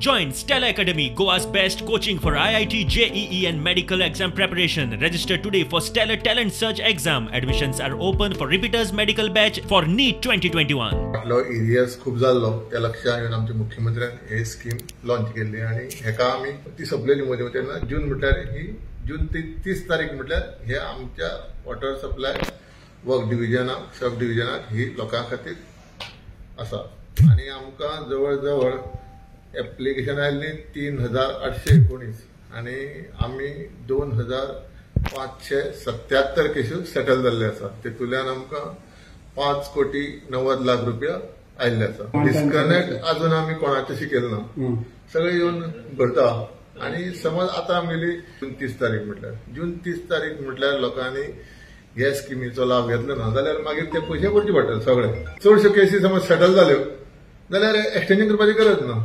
Join Stellar Academy, Goa's best coaching for IIT, JEE and medical exam preparation. Register today for Stellar Talent Search exam. Admissions are open for repeaters medical batch for NEET 2021. आपलो arrears खूब जाल्लो त्या लक्षात येवन आमच्या मुख्यमंत्र्यान ही scheme launch केल्ली आनी हेका आमी ती सोंपलेली मदीं, तेन्ना जून म्हटल्यार ही जून 30 तारीख म्हटल्यार हे आमच्या वॉटर सप्लाय वर्क डिविजनाक सब डिविजनाक ही लोकां खातीर आसा. आनी आमकां जवळ जवळ एप्लिकेशन आयिल्ली 3819 आनी आमी 2577 केशी सेटल जाल्ले आसा. तेतूंतल्यान आमकां 5,90,00,000 रुपया आयिल्ले आसा. डिस्कनेक्ट अजून आमी कोणाचे शिकेल ना, सगळे येवन भरता. आनी समज आतां आमगेली जून 30 तारीख म्हटल्यार जून 30 तारीख म्हटल्यार लोकांनी ह्या स्किमीचो लाभ घेतलो ना जाल्यार मागीर ते पयशे भरचे पडटले सगळे. चडश्यो केसी समज सेटल जाल्यो जाल्यार एक्सटेंशन करपाची गरज ना.